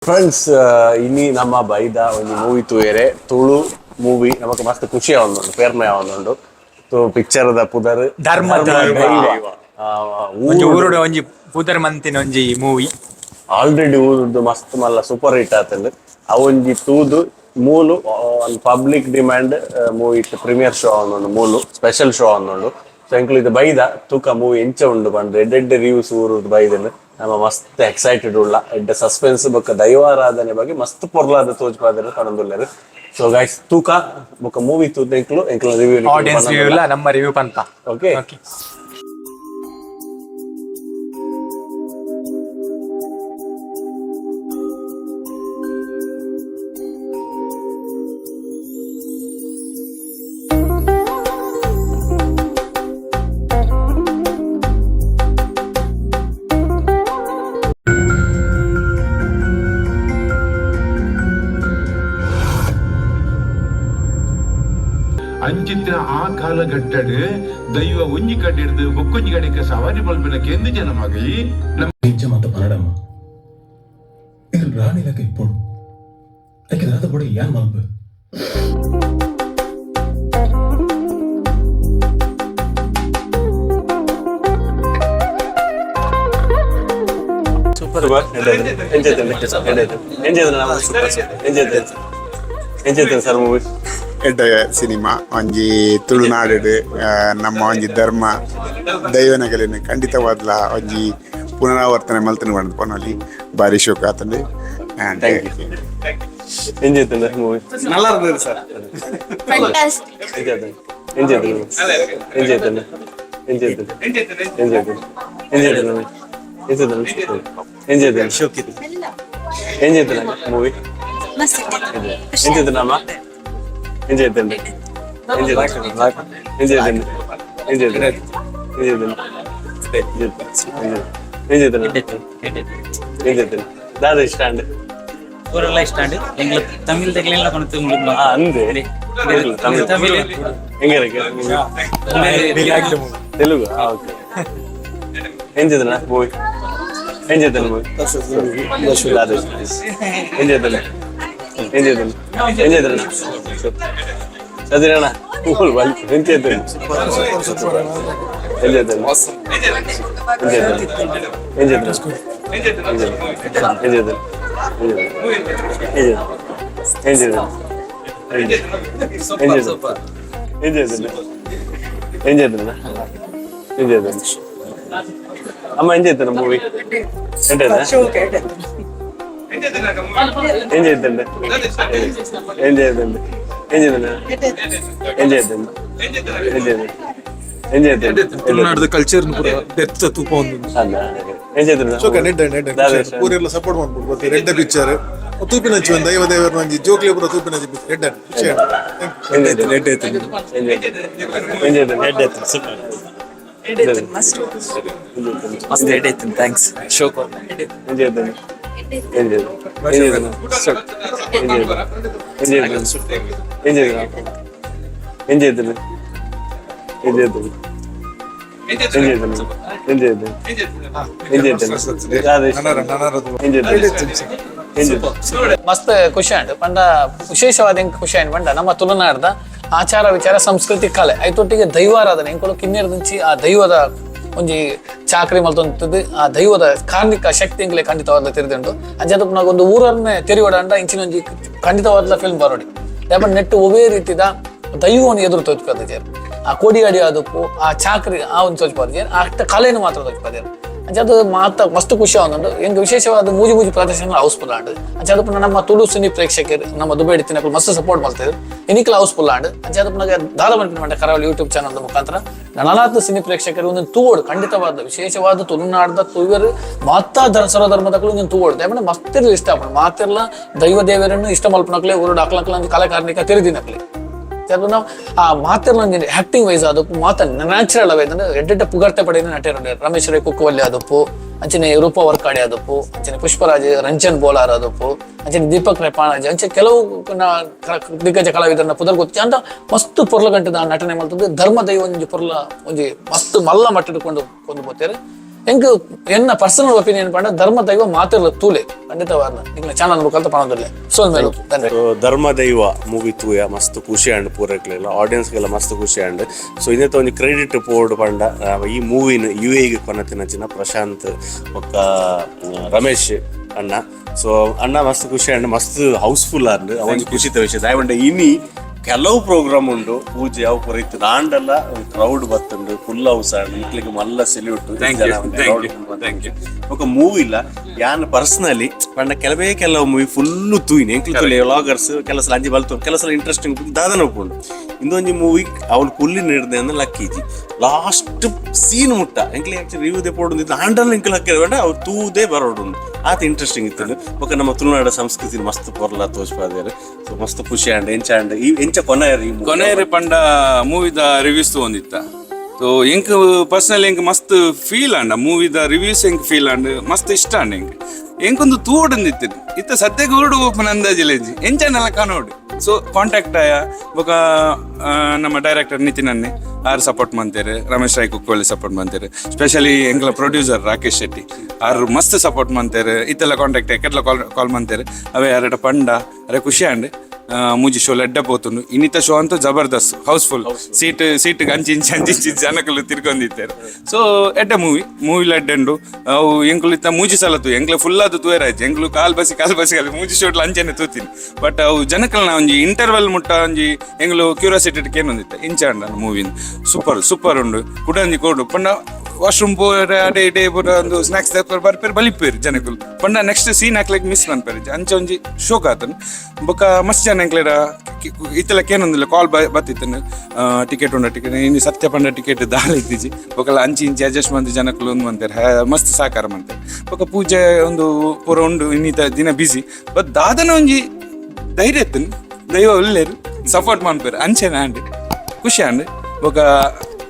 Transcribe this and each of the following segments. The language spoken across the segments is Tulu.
ಫ್ರೆಂಡ್ಸ್, ಇನಿ ನಮ್ಮ ಬೈದ ಒಂಜಿ ಮೂವಿ ತೂಯೆರೆ. ತುಳು ಮೂವಿ ನಮಕ್ ಮಸ್ತ್ ಖುಷಿ ಆವೊಂದುಂಡು, ಪೇರ್ಮೆ ಆವೊಂದುಂಡು. ಪಿಕ್ಚರ್ ದ ಪುದರ್ ಧರ್ಮ ದೈವ. ದೈವ. ಒಂಜಿ ಊರುಡು ಒಂಜಿ ಪುದರ್ ಮಂತಿನ ಒಂಜಿ ಮೂವಿ. ಆಲ್ರೆಡಿ ಊರುಡು ಮಸ್ತ್ ಮಲ್ಲ ಸೂಪರ್ ಹಿಟ್ ಆತಂಡ್. ಅವೊಂಜಿ ತೂದು ಮೂಲು public demand movie premiere show ಆವೊಂದುಂಡು, ಮೂಲು ಸ್ಪೆಷಲ್ ಶೋ ಆವೊಂದುಂಡು. ಸೊ ಎಂಕುಲು ಇದು ಬೈದ ತೂಕ ಮೂವಿ ಎಂಚ ಉಂಡು ಪಂದ್. ಎಡ್ಡೆ ಎಡ್ಡೆ ರಿವ್ಯೂಸ್ ಊರುಡು ಬೈದನ್. ನಮ್ಮ ಮಸ್ತ್ ಎಕ್ಸೈಟೆಡ್ ಉಳ್ಳ. ಎಡ್ಡೆ ಸಸ್ಪೆನ್ಸ್ ಬೊಕ್ಕ ದೈವಾರಾಧನೆ ಬಗ್ಗೆ ಮಸ್ತ್ ಪೊರ್ಲಾದ ತೋಜ್ಪಾದೆರ್ ಪನೊಂದುಲ್ಲೆರ್. ಸೊ ಗೈಸ್, ತೂಕ ಬೊಕ್ಕ ಮೂವಿ ತೂದು ಎಂಕುಲು ಎಂಕುಲು ರಿವ್ಯೂ ಆಡಿಯನ್ಸ್ ರಿವ್ಯೂ ಇಲ್ಲ, ನಮ್ಮ ರಿವ್ಯೂ ಪಂತ. ಓಕೆ. ಓಕೆ. ಅಂಚಿತ್ತಿನ ಆ ಕಾಲಘಟ್ಟಡ್ ದೈವ ಒಂಜಿ ಕಡೆ ಹಿಡ್ದು ಬೊಕ್ಕೊಂಜಿ ಕಡೆಗೆ ಸವಾರಿ ಮಲ್ಪಿನ ಕೆಂದು ಜನ ಮಗೈ ನಮ್ಮ. ನಿಜ ಮಾತ ಪನಡಮ್ಮ, ಇರ್ ರಾಣಿಲಕ ಇಪ್ಪೊಡು, ಐಕೆ ದಾದ ಬೊಡ ಯಾನ್ ಮಲ್ಪ. Super. Enjoy enjoy enjoy enjoy sir movie. ಎಡ್ಡೆ ಸಿನಿಮಾ. ಒಂಜಿ ತುಳುನಾಡು ನಮ್ಮ ಒಂಜಿ ಧರ್ಮ ದೈವನಗಲಿನ ಖಂಡಿತವಾದ್ಲ ಒಂಜಿ ಪುನರಾವರ್ತನೆ ಮಲ್ತನ ಪಂದ್ ಪನೊಲಿ. ಬಾರಿ ಶೋಕ ಆತಂಡ್. Thank you. Enjoy movie. நல்லா இருந்தது sir. Fantastic. Enjoy enjoy enjoy enjoy enjoy enjoy enjoy enjoy movie. ಮಸ್ತ್. ಎಂಜಾಯ್ ಅಮ್ಮ, enjoy enjoy enjoy enjoy enjoy enjoy enjoy. ದಾದ ಇಷ್ಟ ಅಂಡ್? ಊರೆಲ್ಲ ಇಷ್ಟ ಅಂಡ್ எங்களுக்கு தமிழ் தெரியல கொண்டு உங்களுக்கு. ಅಂದೆ ತಮಿಳ್. தமிழ். ಹೆಂಗೆ ಇருக்கு? Telugu. Okay. Enjoy movie, enjoy movie. ದಾದ ಎಂಜಾಯ್ ಎಂಜಾಯ್ ಎಂಜಾಯ್. ಸದಿರಣ್ಣ ಫುಲ್ ಬಲ್. Enjoy enjoy enjoy enjoy enjoy enjoy enjoy enjoy enjoy enjoy ಅಮ್ಮ, enjoy movie. Enjoy enjoy enjoy enjoy enjoy enjoy enjoy. ತುಳುನಾಡ್ದ ಕಲ್ಚರ್ ಪೂರ ಡೆಪ್ತ್ ತೂಪ ಒಂದು. ಎಂಜಾಯ್. ಶೋಕ ನೆಡ್ಡೆ ನೆಡ್ಡೆ. ಪೂರೆಲ್ಲ ಸಪೋರ್ಟ್ ಮಾಡ್ಬೋದು ಗೊತ್ತು. ಎಡ್ಡೆ ಪಿಕ್ಚರ್. ತೂಪಿನಂಚಿ ಒಂದು ದೈವ ದೇವರ ಒಂಜಿ ಜೋಕ್ಲೆ ಪೂರ ತೂಪಿನಂಚಿ ಎಡ್ಡೆ ಖುಷಿ. Enjoy enjoy enjoy. ಮಸ್ತ್ ಎಡ್ಡೆ, thanks ಶೋಕ್. Enjoy enjoy enjoy enjoy enjoy enjoy enjoy enjoy enjoy enjoy. ಮಸ್ತ್ ಖುಷಿ ಆಂಡ್. ಪಂಡ ವಿಶೇಷವಾದ ಎಂಕ್ ಖುಷಿ ಆಂಡ್ ಪಂಡ ನಮ್ಮ ತುಳುನಾಡ್ದ ಆಚಾರ ವಿಚಾರ, ಸಂಸ್ಕೃತಿ, ಕಲೆ, ಐತೊಟ್ಟಿಗೆ ದೈವಾರಾಧನೆ. ಎಂಕುಲು ಕಿನ್ನೆರ್ ಆ ದೈವದ ಒಂಜಿ ಚಾಕ್ರಿ ಮಲ್ತೊಂತದ್ದು, ಆ ದೈವದ ಕಾರ್ಣಿಕ ಶಕ್ತಿ ಎಂಕ್ಲೆ ಖಂಡಿತವಾದ ತೆರೆದುಂಡು. ಅಂಚಾದ ಒಂದು ಊರನ್ನೇ ತೆರಿವಡ ಇಂಚಿನ ಒಂಜಿ ಖಂಡಿತವಾದ ಫಿಲ್ಮ್ ಬರೋಡಿ. ಯಾಕಂದ್ರೆ ನೆಟ್ಟು ಒವೇ ರೀತಿದ ದೈವವನ್ನು ಎದುರು ತೋಚ್ಪದಿದ್ದಾರೆ. ಆ ಕೋಡಿಯಾಡಿ ಆದಪ್ಪು, ಆ ಚಾಕ್ರಿ ಆ ಒಂದು ತೋಚ್ಪಾದಿದ್ದಾರೆ, ಆ ಕಲೆಯನ್ನು ಮಾತ್ರ ತೋಚ್ಪಾದಿದ್ದಾರೆ. ಅಂಚಾದ ಮಾತ ಮಸ್ತ್ ಖುಷಿ ಆವೊಂದುಂಡು ಎಂಕ್. ವಿಶೇಷವಾದ ಮೂಜಿ ಮೂಜಿ ಪ್ರದರ್ಶನ ಹೌಸ್ಫುಲ್ ಆಂಡ್. ಅಂಚಾದ ಪುನಃ ನಮ್ಮ ತುಳು ಸಿನಿ ಪ್ರೇಕ್ಷಕರು, ನಮ್ಮ ದುಬೈ ತಿನ್ನಕುಲು ಮಸ್ತ್ ಸಪೋರ್ಟ್ ಮಲ್ತಿದ್ರು. ಇನಿಕ್ಲ ಹೌಸ್ಫುಲ್ ಆಂಡ್. ಅಂಚಾದ ಪುನಃ ದಾದ ಮನ್ಪಿನ ಮಂಡ ಕರಾವಳಿ ಯೂಟ್ಯೂಬ್ ಚಾನಲ್ ಮುಖಾಂತರ ನನಲಾತ್ ಸಿನಿ ಪ್ರೇಕ್ಷಕರು ಒಂದೊಂದು ತೂವೋಡು. ಖಂಡಿತವಾದ ವಿಶೇಷವಾದ ತುಳುನಾಡ್ದ ತೂವೆರು ಮಾತಾ ಧರ್ಮ ಸರ್ವಧರ್ಮದಕ್ಕಲು ಒಂದೊಂದು ತೂವೋಡು. ಯಾಕಂದ್ರೆ ಮಸ್ತ್ ಇಷ್ಟ ಆಪುಂಡು. ಮಾತೆರ್ಲ ದೈವ ದೇವರನ್ನು ಇಷ್ಟ ಮಲ್ಪನಕ್ಲೆ ಊರುಡು ಅಕ್ಲಕ್ಲ ಕಲಾಕಾರ್ಣಿಕ ತೆರೆದಿನಕ್ಲೆ. ನಾವು ಆ ಮಾತೆರ್ಲ ಒಂಜಿ ಆಕ್ಟಿಂಗ್ ವೈಸ್ ಅದಪ್ಪು, ಮಾತ ನ್ಯಾಚುರಲ್ ಅವೇ. ಅಂದ್ರೆ ಎಡ್ಡೆಡ್ಡೆ ಪುಗರ್ತೆ ಪಡೆಯಿನ ನಟೆರು ರಮೇಶ್ ರೈ ಕುಕ್ಕುವಲ್ಲಿ ಆದಪ್ಪು, ಅಂಚನೆ ರೂಪ ವರ್ಕಾಡಿ ಆದಪ್ಪು, ಅಂಚನೆ ಪುಷ್ಪರಾಜ್ ರಂಜನ್ ಬೋಲಾರ್ ಆದಪ್ಪು, ಅಂಚನೆ ದೀಪಕ್ ರೈ ಪಾಣಾಜಿ, ಅಂಚೆ ಕೆಲವು ದಿಗ್ಗಜ ಕಲಾವಿದರನ್ನ ಪುದರ್ ಗೊತ್ತು ಅಂತ ಮಸ್ತ್ ಪೊರ್ಲ ಗಂಟದ ನಟನೆ ಮಲ್ತದ್ದು. ಧರ್ಮ ದೈವ ಒಂಜಿ ಪೊರ್ಲ ಒಂಜಿ ಮಸ್ತ್ ಮಲ್ಲ ಮಟ್ಟದ ಕೊಂಡು ಕೊಂಡು ಪೋತೇರು. ಎಂಕ್ ಎನ್ನ ಪರ್ಸನಲ್ ಒಪಿನಿಯನ್ ಪಂಡ ಧರ್ಮ ದೈವ ಮಾತಿರ್ಲ ತೂಲೆ ಖಂಡಿತವಾದ ನಿಕ್ಲೆ ಚಾನಲ್ ಮುಖಾಂತರ ಪಣದಿಲ್ಲ ಸೋಲ್ ಮೇಲು ಧನ್ಯವಾದ. ಧರ್ಮ ದೈವ ಮೂವಿ ತೂಯ ಮಸ್ತ್ ಖುಷಿ ಆಂಡ್ ಪೂರಕ್ಲೆಲ್ಲ ಆಡಿಯನ್ಸ್ಗೆಲ್ಲ ಮಸ್ತ್ ಖುಷಿ ಆಂಡ್. ಸೊ ಇಂದೆತ ಒಂಜಿ ಕ್ರೆಡಿಟ್ ಪೋಡು ಪಂಡ ಈ ಮೂವಿನ ಯು ಎ ಕೊನತಿನಂಚಿನ ಪ್ರಶಾಂತ್ ಬೊಕ್ಕ ರಮೇಶ್ ಅಣ್ಣ. ಸೊ ಅಣ್ಣ, ಮಸ್ತ್ ಖುಷಿ ಆಂಡ್, ಮಸ್ತ್ ಹೌಸ್ಫುಲ್ ಆಂಡ್. ಒಂಜಿ ಖುಷಿತ ವಿಷಯ ದಾಯೆ ಇನಿ ಕೆಲವು ಪ್ರೋಗ್ರಾಮ್ ಉಂಡು, ಪೂಜೆ ಅವು ಪೂರ ಇತ್ತು. ಆಂಡಲ್ಲ ಕ್ರೌಡ್ ಬತ್ತುಂಡು, ಫುಲ್ ಹೌಸ್ ಆಂಡ್. ನಿಕ್ಲೆಗ್ ಮಲ್ಲ salute. Thank you, thank you, thank you. ಬೊಕ ಮೂವಿ ಇಲ್ಲ ಯಾನ್ ಪರ್ಸನಲಿ ಪಂಡ ಕೆಲವೇ ಕೆಲವು ಮೂವಿ ಫುಲ್ ತೂಯಿನಿ. ಎಂಕ್ಲು ತುಲೆ ವ್ಲಾಗರ್ಸ್ ಕೆಲಸ ಅಂಜಿ ಬಲ್ತು, ಕೆಲಸ ಇಂಟ್ರೆಸ್ಟಿಂಗ್ ದಾದನ ಉಪ್ಪುಂಡು. ಇಂದೊಂಜಿ ಮೂವಿ ಅವಳು ಕುಲ್ಲಿ ನೀಡ್ದೆ ಅಂದ್ರೆ ಲಕ್ಕೀಜಿ. ಲಾಸ್ಟ್ ಸೀನ್ ಮುಟ್ಟ ಎಂಕ್ಲೆ ಆಕ್ಚುಲಿ ರಿವ್ಯೂ they ಪೋಡು ಆಂಡಲ್ ಎಂಕ್ಲು ಹಕ್ಕಿದ ಬೇಡ, ಅವ್ರು ತೂದೇ ಬರೋಡು, ಆತ ಇಂಟ್ರೆಸ್ಟಿಂಗ್ ಇತ್ತು. ಬೊಕ ನಮ್ಮ ತುಳುನಾಡ ಸಂಸ್ಕೃತಿ ಮಸ್ತ್ ಪೊರ್ಲ ತೋಜ್ಪಾದೇರು. ಸೊ ಮಸ್ತ್ ಖುಷಿ ಆಂಡ್. ಎಂಚ ಆಂಡ್ ಈ ಎಂಚ ಕೊನೆಯರ್ ಈ movie? ಕೊನೆಯರೆ ಪಂಡ ಮೂವಿದ ರಿವ್ಯೂಸ್ ತಗೊಂಡಿತ್ತ. ಸೊ ಎಂಕ್ ಪರ್ಸನಲಿ ಎಂಕ್ ಮಸ್ತ್ ಫೀಲ್ ಆಂಡ. ಮೂವಿದ ರಿವ್ಯೂಸ್ ಎಂಕ್ ಫೀಲ್ ಆಂಡ್, ಮಸ್ತ್ ಇಷ್ಟ ಆಂಡ್. ಎಂಕ್ ಎಂಕೊಂದು ತೂವೊಡೊಂದಿತ್ತು. ಇತ್ತ ಸದ್ಯಕ್ಕೆ ಊರುಡು ಓಪನ್ ಅಂದಾಜಿಲೇಜಿ ಎಂಚನೆಲ್ಲ ಕಾಣೋಡು. ಸೊ ಕಾಂಟ್ಯಾಕ್ಟ್ ಆಯ ಬೊಕ ನಮ್ಮ ಡೈರೆಕ್ಟರ್ ನಿತಿನ್ ಅನ್ನೆ ಆರು ಸಪೋರ್ಟ್ ಮಂತೇರು, ರಮೇಶ್ ರಾಯ್ ಕುಕ್ಕೋಳಿ ಸಪೋರ್ಟ್ ಮಂತೇರು, ಸ್ಪೆಷಲಿ ಎಂಕ್ಲ ಪ್ರೊಡ್ಯೂಸರ್ ರಾಕೇಶ್ ಶೆಟ್ಟಿ ಆರು ಮಸ್ತ್ ಸಪೋರ್ಟ್ ಮಂತೇರು. ಇತ್ತೆಲ್ಲ ಕಾಂಟ್ಯಾಕ್ಟ್ ಕೆಟ್ಲ ಕಾಲ್ ಕಾಲ್ ಮಂತೇರು. ಅವೇ ಅರೆಟ ಪಂಡ ಅರೆ ಖುಷಿ ಆಂಡ್. ಮೂಜಿ ಶೋ ಎಡ್ಡ ಪೋತುಂಡು. ಇನ್ನಿತ ಶೋ ಅಂತೂ ಜಬರ್ದಸ್ತ್ house full. Seat seat ಅಂಚಿ ಇಂಚಿ ಅಂಚಿ ಇಂಚಿ ಜನಕಲು ತಿರ್ಕೊಂಡಿದ್ದಾರೆ. ಸೊ ಎಡ್ಡ ಮೂವಿ, ಮೂವಿ ಎಡ್ಡಂಡು. ಅವು ಎಂಕುಲು ಇತ್ತ ಮೂಜಿ ಸಲ ತೂ ಎಂಕ್ಲು ಫುಲ್ ಅದು ತೂಯರಾಯ್ತು. ಎಂಕ್ಲು ಕಾಲ್ ಬಸಿ ಕಾಲ್ ಬಸಿ ಕಾಲ್ ಮೂಜಿ ಶೋಟ್ಲ ಅಂಚೆನೆ ತೂತೀನಿ. ಬಟ್ ಅವು ಜನಕಲ್ನ ಒಂಜಿ ಇಂಟರ್ವೆಲ್ ಮುಟ್ಟ ಒಂಜಿ ಎಂಗ್ಲು ಕ್ಯೂರಿಯಾಸಿಟಿ ಕೇನೊಂದಿತ್ತ ಇಂಚ ಅಂಡ ಮೂವಿನ. ಸೂಪರ್ ಸೂಪರ್ ಉಂಡು. ಕುಡಂಜಿ ಕೊಡು ಪಂಡ ವಾಶ್ರೂಮ್ ಪೋರೆ, ಅಡೆ ಇಡೆ ಪೂರ ಒಂದು ಸ್ನಾಕ್ಸ್ ಬರ್ಪೇರು, ಬಲಿಪೇರು ಜನಕುಲು. ಪಂಡ ನೆಕ್ಸ್ಟ್ ಸೀನ್ ಹಾಕ್ಲಿಕ್ಕೆ ಮಿಸ್ ಮನ್ಪೇರು, ಅಂಚ ಒಂಜಿ ಶೋಕ್ ಆತನು. ಬೊಕ ಮಸ್ತ್ ಜನ ಎಂಕ್ಲೇಡ ಇತ್ತೆಲ್ಲ ಕೇನೊಂದಿಲ್ಲ, ಕಾಲ್ ಬತ್ತಿತ್ತನು, ಟಿಕೆಟ್ ಉಂಡ ಟಿಕೆಟ್ ಇನ್ನು. ಸತ್ಯ ಪಂಡ ಟಿಕೆಟ್ ದಾಲ ಇತ್ತೀಚಿ. ಬೊಕಲ ಅಂಚಿ ಇಂಚಿ ಅಡ್ಜಸ್ಟ್ ಮಂತ್ ಜನಕುಲು ಒಂದು ಮಂತಾರೆ, ಮಸ್ತ್ ಸಾಕಾರ ಮಂತಾರೆ. ಬೊಕ ಪೂಜೆ ಒಂದು ಪೂರ ಉಂಡು. ಇನ್ನಿತ ದಿನ ಬಿಸಿ, ಬಟ್ ದಾದನ ಒಂಜಿ ಧೈರ್ಯ ಇತ್ತನು, ದೈವ ಒಲ್ಲೇರು ಸಪೋರ್ಟ್ ಮನ್ಪೇರು, ಅಂಚೆನ ಆಂಡ್ ಖುಷಿ ಆಂಡ್. ಬೊಕ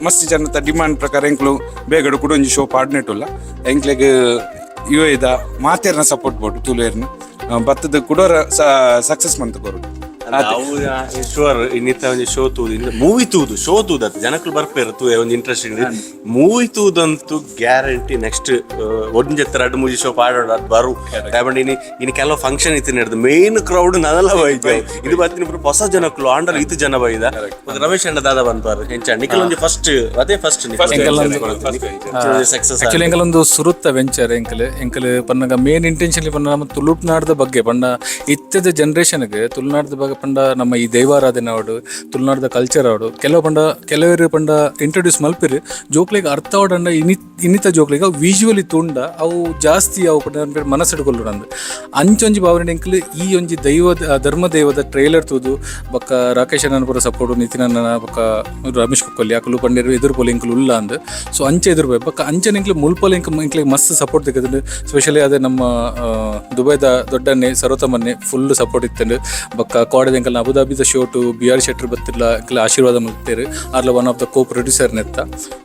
ಮಸ್ತ್ ಜನತ ಡಿಮಾಂಡ್ ಪ್ರಕಾರ ಎಂಕ್ಲು ಬೇಗಡು ಕೂಡ ಒಂಜಿ ಶೋ ಪಾಡ್ನೆಟ್ಟುಲ್ಲ. ಎಂಕ್ಲೆಗ್ ಯು ಎದ ಮಾತೇರ್ನ ಸಪೋರ್ಟ್ ಬೋಡು, ತುಳುವೇರ್ನ ಬತ್ತದ ಕುಡೋರ ಸಕ್ಸಸ್ ಮಂತ್ ಕೊರು. ಅವು ಶೋರ್ ಇನ್ನಿತ ಒಂಜಿ ಶೋ ತೂದು, ಮೂವಿ ತೂದು, ಶೋ ತೂದು ಅತ್ತ ಜನಕುಲು ಬರ್ಪೇರು ತೂವೆ. ಒಂಜಿ ಇಂಟ್ರೆಸ್ಟಿಂಗ್ ಮೂವಿ ತೂದಂತೂ ಗ್ಯಾರಂಟಿ. ನೆಕ್ಸ್ಟ್ ಒಂಜೆತ್ತ ರಡ್ಡ್ ಮೂಜಿ ಶೋ ಪಾಡೋಡು, ಅದು ಬರು. ದಾಯೆ ಇನಿ ಇನಿ ಕೆಲವು ಫಂಕ್ಷನ್ ಇತ್ತು ನಡೆದು ಮೇನ್ ಕ್ರೌಡ್ ನನಲ ಬೈದು. ಇದು ಬತ್ತಿನ ಪೂರ ಹೊಸ ಜನಕುಲು ಆಂಡಲ್ ಇತ್ತು ಜನ ಬೈದ. ಬೊಕ ರಮೇಶ್ ಅಣ್ಣ ದಾದ ಬಂದ್ಪಾರು ಎಂಚ ನಿಖಲ್ ಒಂಜಿ ಫಸ್ಟ್, ಅದೇ first success? Actually ಎಂಕಲೊಂದು ಸುರುತ್ತ ವೆಂಚರ್. ಎಂಕಲ್ ಎಂಕಲ್ ಪನ್ನಗ ಮೇನ್ ಇಂಟೆನ್ಷನ್ ಪಂಡ ನಮ್ಮ ತುಳುನಾಡದ ಬಗ್ಗೆ ಪಂಡ ಇತ್ತದ ಜನರೇಷನ್ಗೆ ತುಳುನಾಡದ ಬಗ್ಗೆ ಪಂಡ ನಮ್ಮ ಈ ದೈವಾರಾಧನೆ ಅವಡು, ತುಳುನಾಡದ ಕಲ್ಚರ್ ಅವಡು, ಕೆಲವು ಪಂಡ ಕೆಲವರು ಪಂಡ ಇಂಟ್ರೊಡ್ಯೂಸ್ ಮಲ್ಪಿರು. ಜೋಕ್ಲೆಗ್ ಅರ್ಥ ಅವಡಂಡ ಇನ್ನಿತ ಜೋಕ್ಲೆಗ್ ಅವು ವಿಜುವಲಿ ತುಂಡ ಅವು ಜಾಸ್ತಿ ಅವು ಪಂಡ ಮನಸ್ಸಿಡ್ಕೊಳ್ಳು ನಂದು ಅಂಚೊಂಜಿ ಭಾವನೆ. ಎಂಕಲ್ ಈ ಒಂಜಿ ದೈವದ ಧರ್ಮ ದೈವದ ಟ್ರೈಲರ್ ತೂದು, ಬೊಕ್ಕ ರಾಕೇಶ್ ಅಣ್ಣನ ಪೂರ ಸಪೋರ್ಟ್, ನಿತಿನ್ ಅಣ್ಣನ ಬೊಕ್ಕ ರಮೇಶ್ ಕುಕ್ಕೊಲ್ಲಿ ಅಕುಲು ಪಂಡೇರು ಎದುರು ಪೋಲಿ ಎಂಕುಲು ಉಲ್ಲ ಅಂದ್. ಸೊ ಅಂಚೆ ಎದುರು ಪೋಯ್ ಬೊಕ್ಕ ಅಂಚನೆ ಎಂಕ್ಲು ಮುಲ್ಪಲ ಎಂಕ್ ಎಂಕ್ಲೆಗ್ ಮಸ್ತ್ ಸಪೋರ್ಟ್ ತಿಕ್ಕುದುಂಡು. ಸ್ಪೆಷಲಿ ಅದೇ ನಮ್ಮ ದುಬೈದ ದೊಡ್ಡನ್ನೆ ಸರ್ವೋತ್ತಮನ್ನೆ ಫುಲ್ ಸಪೋರ್ಟ್ ಇತ್ತಂಡು. ಬೊಕ್ಕ ಕೋಡೆದ ಎಂಕಲ್ನ ಅಬುದಾಬಿದ ಶೋಟು ಬಿ ಆರ್ ಶೆಟ್ಟರ್ ಬತ್ತಿಲ್ಲ, ಎಂಕಲ್ ಆಶೀರ್ವಾದ ಮಲ್ತೇರು. ಆರ್ಲ one of the co producer ನೆತ್ತ.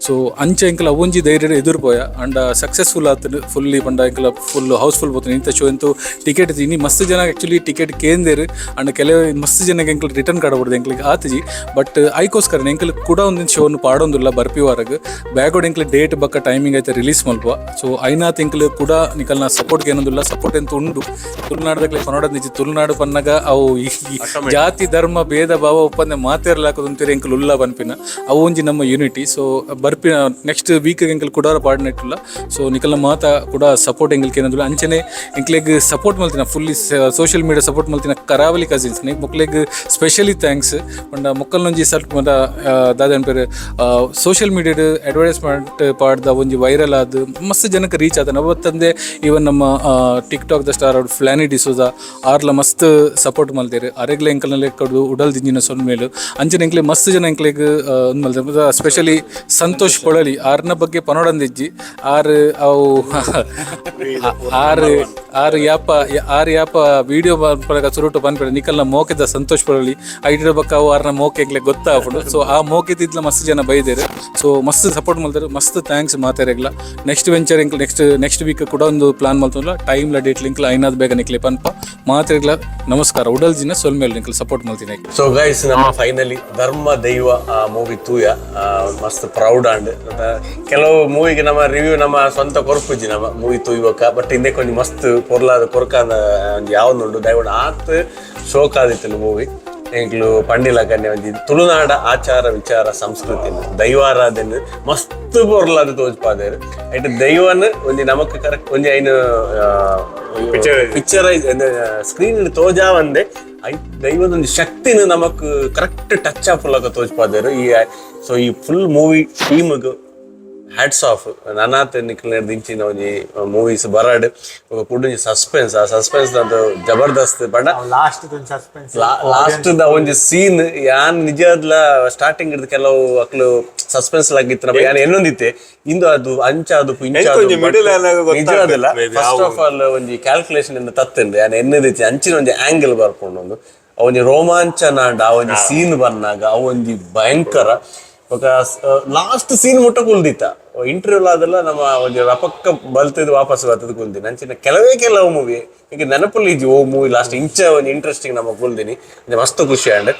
ಸೊ ಅಂಚೆ ಎಂಕಲ್ ಅವೊಂಜಿ ಧೈರ್ಯ ಎದುರು ಪೋಯ ಅಂಡ ಸಕ್ಸಸ್ಫುಲ್ ಆತಂಡು ಫುಲ್ಲಿ. ಪಂಡ ಎಂಕಲ full house full ಪೋತುಂಡು. ಇಂಥ ಶೋ ಎಂತು ಟಿಕೆಟ್ ಇನಿ ಮಸ್ತ್ ಜನ ಆಕ್ಚುಲಿ ಟಿಕೆಟ್ ಕೇಂದೇರು. ಅಂಡ್ ಕೆಲವು ಮಸ್ತ್ ಜನಕ್ಕೆ ಎಂಕಲ್ ರಿಟರ್ನ್ ಕಡಬಿಡ್ದು ಎಂಕ್ಲಿಗೆ ಆತಜಿ. ಬಟ್ ಐಕೋಸ್ಕರ ಎಂಕಲ್ ಕೂಡ ಒಂದಿನ ಶೋನು ಪಾಡೊಂದುಲ್ಲ. ಬರ್ಪಿ ವಾರಗ್ ಬ್ಯಾಗೋಡ್ ಎಂಕ್ಲ ಡೇಟ್ ಬಕ್ಕ ಟೈಮಿಂಗ್ ಐತೆ ರಿಲೀಸ್ ಮಲ್ಪ. ಸೊ ಐನಾತ್ ಎಂಕ್ಲು ಕೂಡ ನಿಕಲ್ನ ಸಪೋರ್ಟ್ ಏನೊಂದುಲ್ಲ, ಸಪೋರ್ಟ್ ಎಂತ ಉಂಡು. ತುಳುನಾಡದಕ್ಲೆ ಪನೋಡ ನಿಜ ತುಳುನಾಡು ಪನ್ನಗ ಅವು ಈ ಈ ಜಾತಿ ಧರ್ಮ ಭೇದ ಭಾವ ಒಪ್ಪಂದ ಮಾತೇರ್ಲಾಕದಂತೀರಿ. ಎಂಕಲ್ ಉಲ್ಲ ಪನ್ಪಿನ ಅವು ಒಂಜಿ ನಮ್ಮ ಯೂನಿಟಿ. ಸೊ ಬರ್ಪಿನ ನೆಕ್ಸ್ಟ್ ವೀಕ್ ಎಂಕಲ್ ಕೂಡ ಪಾಡ್ನೆಟ್ಟುಲ್ಲ. ಸೊ ನಿಕಲ್ನ ಮಾತ ಕೂಡ ಸಪೋರ್ಟ್ ಎಂಕಲ್ಗೆ ಏನಂದ್ರೆ ಅಂಚನೆ ಎಂಕ್ಲೆಗ್ ಸಪೋರ್ಟ್ ಮಲ್ತಿನ, fully social media support ಮಲ್ತಿನ ಕರಾವಳಿ ಕಸಿನ್ಸ್ ಮೊಕ್ಲೆಗ್ ಸ್ಪೆಷಲಿ thanks. ಪಂಡ ಮೊಕ್ಕಲ್ನೊಂಜಿ ಸ್ವಲ್ಪ ಮದ ದಾದ ಅನ್ಪೇರು ಸೋಷಿಯಲ್ ಮೀಡಿಯಾಡ್ ಅಡ್ವರ್ಟೈಸ್ಮೆಂಟ್ ಪಾಡ್ದ ಒಂಜಿ ವೈರಲ್ ಆದ್ ಮಸ್ತ್ ಜನಕ್ಕೆ ರೀಚ್ ಆದ. ಅವತ್ತಂದೆ ಈವನ್ ನಮ್ಮ tick talk the star ಅವ್ರು ಫ್ಲಾನಿ ಡಿಸೋಜಾ ಆರ್ಲ ಮಸ್ತ್ ಸಪೋರ್ಟ್ ಮಲ್ತೇರು. ಅರೆಗ್ಲ ಎಂಕಲ್ನ ಲೆಕ್ಕಡು ಉಡಲ್ ದಿಂಜಿನ ಸೊನ್ಮೇಲು. ಅಂಚನೆ ಎಂಕ್ಲೆ ಮಸ್ತ್ ಜನ ಎಂಕ್ಲೆಗ್ ಮಲ್ತೇರು. ಸ್ಪೆಷಲಿ ಸಂತೋಷ್ ಪೊಳಲಿ ಆರ್ನ ಬಗ್ಗೆ ಪನೋಡಂದಿಜ್ಜಿ. ಆರ್ ಅವು ಆರು ಆರು ಯಾಪ ಆರು ಯಾಪ ವಿಡಿಯೋ ಪನಗ ಸುರುಟು ಪನ್ಪೇಡ ನಿಕಲ್ನ ಮೋಕೆದ ಸಂತೋಷ್ ಪೊಳಲಿ ಐಟಿರ ಬಕ್ಕ ಅವು ಆರ್ನ ಮೋಕೆ ಎಂಕ್ಲೆ ಗೊತ್ತಾಪುಂಡು. ಸೊ ಆ ಮೋಕೆ ತಿದ್ಲ ಮಸ್ತ್ ಜನ ಬೈದೇರು. ಸೊ ಮಸ್ತ್ ಸಪೋರ್ಟ್ ಮಲ್ತಾರೆ. ಮಸ್ತ್ thanks ಮಾತಾರೆಗ್ಲ. ನೆಕ್ಸ್ಟ್ ವೆಂಚರ್ ಎಂಕ್ಲ next next week ಕೂಡ ಒಂದು ಪ್ಲಾನ್ ಮಲ್ತೊಂಡ್ಲ. ಟೈಮ್ ಲ ಡೇಟ್ ಲಿಂಕ್ಲ ಐನಾದ್ ಬೇಗ ನಿಕ್ಲೆ ಪನ್ಪ. ಮಾತೆರೆಗ್ಲ ನಮಸ್ಕಾರ, ಉಡಲ್ ಜಿನ ಸೊಲ್ಮೇಲು. ಸೊಲ್ಮೆಲ್ ನಿಕಲ್ ಸಪೋರ್ಟ್ ಮಲ್ತಿನ. ಸೊ ಗೈಸ್, ನಮ್ಮ ಫೈನಲಿ ಧರ್ಮ ದೈವ ಮೂವಿ ತೂಯ, ಮಸ್ತ್ ಪ್ರೌಡ್ ಆಂಡ್. ಕೆಲವು ಮೂವಿಗೆ ನಮ್ಮ ರಿವ್ಯೂ ನಮ್ಮ ಸ್ವಂತ ಕೊರ್ಪುಜಿ ನಮ್ಮ ಮೂವಿ ತೂಯುವಕ. ಬಟ್ ಇಂದಕ್ಕೆ ಒಂಜಿ ಮಸ್ತ್ ಪೊರ್ಲಾದ ಕೊರ್ಕಾದ ಒಂಜಿ ಯಾವೊಂದುಂಡು ದೈವಡ್ ಆತ್ ಶೋಕ್ ಆದಿತ್ತು ಮೂವಿ. ಎಂಕ್ಲು ಪಂಡಿಲಕನ್ನೆ ಒಂಜಿ ತುಳುನಾಡ ಆಚಾರ ವಿಚಾರ ಸಂಸ್ಕೃತಿ ದೈವಾರಾಧನೆ ಮಸ್ತ್ ಪೊರ್ಲಾದ ತೋಜ್ಪಾದೇರು. ಐಟ್ ದೈವನ್ ಒಂಜಿ ನಮಕ್ ಕರೆಕ್ಟ್ ಒಂಜಿ ಐನು ಪಿಕ್ಚರೈಸ್ ಸ್ಕ್ರೀನ್ ತೋಜಾವಂದೆ I ದೈವದ ಒಂಜಿ ಶಕ್ತಿನ ನಮಕ್ ಕರೆಕ್ಟ್ ಟಚ್ ಆಪುಲಕ ತೋಜ್ಪಾದೇರು. ಈ ಸೊ ಈ ಫುಲ್ ಮೂವಿ ಟೀಮ್ಗ್ ಹ್ಯಾಟ್ಸ್ ಆಫ್. ನನಾತ್ ನಿಕ್ಲೆನ ಇಂಚಿನ ಒಂಜಿ ಮೂವೀಸ್ ಬರಡ್. ಬೊಕ ಕುಡೊಂಜಿ ಸಸ್ಪೆನ್ಸ್, ಆ ಸಸ್ಪೆನ್ಸ್ ದಂತ ಜಬರ್ದಸ್ತ್ ಪಂಡ ಲಾಸ್ಟ್ ಸಸ್ಪೆನ್ಸ್. ಲಾಸ್ಟ್ ದ ಒಂಜಿ ಸೀನ್, ಯಾನ್ ನಿಜಾದ್ಲ ಸ್ಟಾರ್ಟಿಂಗ್ ಹಿಡ್ದು ಕೆಲವು ಅಕ್ಲು ಸಸ್ಪೆನ್ಸ್ ಲಾಗಿತ್ತು, ಯಾನ್ ಎನ್ನೊಂದಿತ್ತೆ ಇಂದು ಅದು ಅಂಚ ಅದು ಇಂಚ. ಎಂಕೊಂಜಿ middle ಆನಗ ಗೊತ್ತಾಗ್ತದೆ ನಿಜವಾದಲ್ಲ. maybe. First of all ಒಂಜಿ ಕ್ಯಾಲ್ಕುಲೇಷನ್ ಇಂದ ತತ್ತಂಡು ಯಾನ್ ಎನ್ನದಿತ್ತೆ ಅಂಚಿನ ಒಂಜಿ ಆಂಗಲ್ ಬರ್ಪುಂಡು. ಒಂದು ಒಂಜಿ ರೋಮಾಂಚನ ಅಂಡ ಆ ಒಂಜಿ ಸೀನ್ ಬಂದಾಗ ಅವು ಒಂಜಿ ಭಯಂಕರ. ಬೊಕ ಲಾಸ್ಟ್ ಸೀನ್ ಮುಟ್ಟ ಕುಲ್ದಿತ್ತ. ಇಂಟರ್ವ್ಯೂ ಆದಲ್ಲ ನಮ್ಮ ಒಂಜಿ ರಪಕ್ಕ ಬಲ್ತದ್ದು ವಾಪಸ್ ಬರ್ತದ ಕುಲ್ದಿನಿ. ಅಂಚಿನ ಕೆಲವೇ ಕೆಲವು ಮೂವಿ ಈಗ ನೆನಪಲ್ಲಿ ಇಜ್ಜಿ. ಓ ಮೂವಿ ಲಾಸ್ಟ್ ಇಂಚ ಒಂಜಿ ಇಂಟ್ರೆಸ್ಟಿಂಗ್ ನಮ್ಮ ಕುಲ್ದಿನಿ. ಅಂಚ ಮಸ್ತ್ ಖುಷಿ ಆಂಡ್.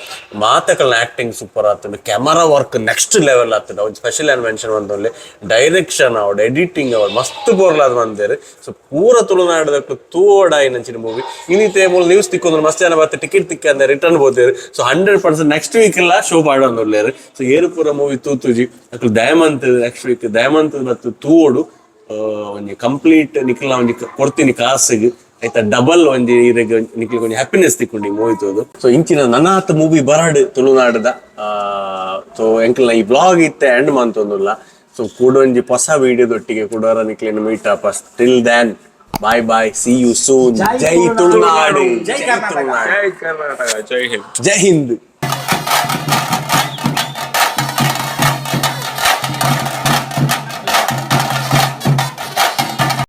ಮಾತಕಲ್ನ ಆಕ್ಟಿಂಗ್ ಸೂಪರ್ ಆತುಂಡು, ಕ್ಯಾಮರಾ ವರ್ಕ್ ನೆಕ್ಸ್ಟ್ ಲೆವೆಲ್ ಆತುಂಡು. ಒಂಜಿ ಸ್ಪೆಷಲ್ ಆನ್ ಮೆನ್ಷನ್ ಮಂತೊಂದು ಡೈರೆಕ್ಷನ್ ಅವಡ್, ಎಡಿಟಿಂಗ್ ಅವಡ್ ಮಸ್ತ್ ಪೊರ್ಲಾದ್ ಮಂದೇರು. ಸೊ ಪೂರ ತುಳುನಾಡದಕ್ಲು ತೂವೊಡಾಯಿನಂಚಿನ ಮೂವಿ. ಇನ್ನಿತ್ತೆ ಮೂಲು ನ್ಯೂಸ್ ತಿಕ್ಕೊಂದು ಮಸ್ತ್ ಜನ ಬತ್ತೆ ಟಿಕೆಟ್ ತಿಕ್ಕಂದೆ ರಿಟರ್ನ್ ಬೋತೇರು. ಸೊ 100% ನೆಕ್ಸ್ಟ್ ವೀಕ್ ಎಲ್ಲ ಶೋ ಪಾಡೊಂದುಲ್ಲೇರು. ಸೊ ಏರು ಪೂರ ಮೂವಿ ತೂತುಜಿ ಅಕ್ಲು ದಯಮಂತ್ ನೆಕ್ಸ್ಟ್ ವೀಕ್ ದಯಮಂತ್ ಮತ್ತು ತೂವೊಡು. ಒಂಜಿ ಕಂಪ್ಲೀಟ್ ನಿಕ್ಲ ಒಂಜಿ ಕೊಡ್ತೀನಿ ಕಾಸಿಗೆ ಆಯ್ತಾ ಡಬಲ್ ಒಂಜಿ ಇರೆಗ್ ನಿಕ್ಲಿಗೆ ಒಂಜಿ ಹ್ಯಾಪಿನೆಸ್ ತಿಕ್ಕೊಂಡು ಈ ಮೂವಿ ತೂದು. ಸೊ ಇಂಚಿನ ನನಾತ್ ಮೂವಿ ಬರಡ್ ತುಳುನಾಡದ. ಸೊ ಎಂಕಲ್ನ ಈ ಬ್ಲಾಗ್ ಇತ್ತೆ ಎಂಡ್ ಮಂತೊಂದುಲ್ಲ. ಸೊ ಕೂಡೊಂಜಿ ಹೊಸ ವಿಡಿಯೋದೊಟ್ಟಿಗೆ ಕುಡೋರ ನಿಕ್ಲೆನ meet up. Till then, bye bye, see you soon. Jai Tulunadu, Jai Tulunadu. Jai Karnataka, Jai Hind. Jai Hind.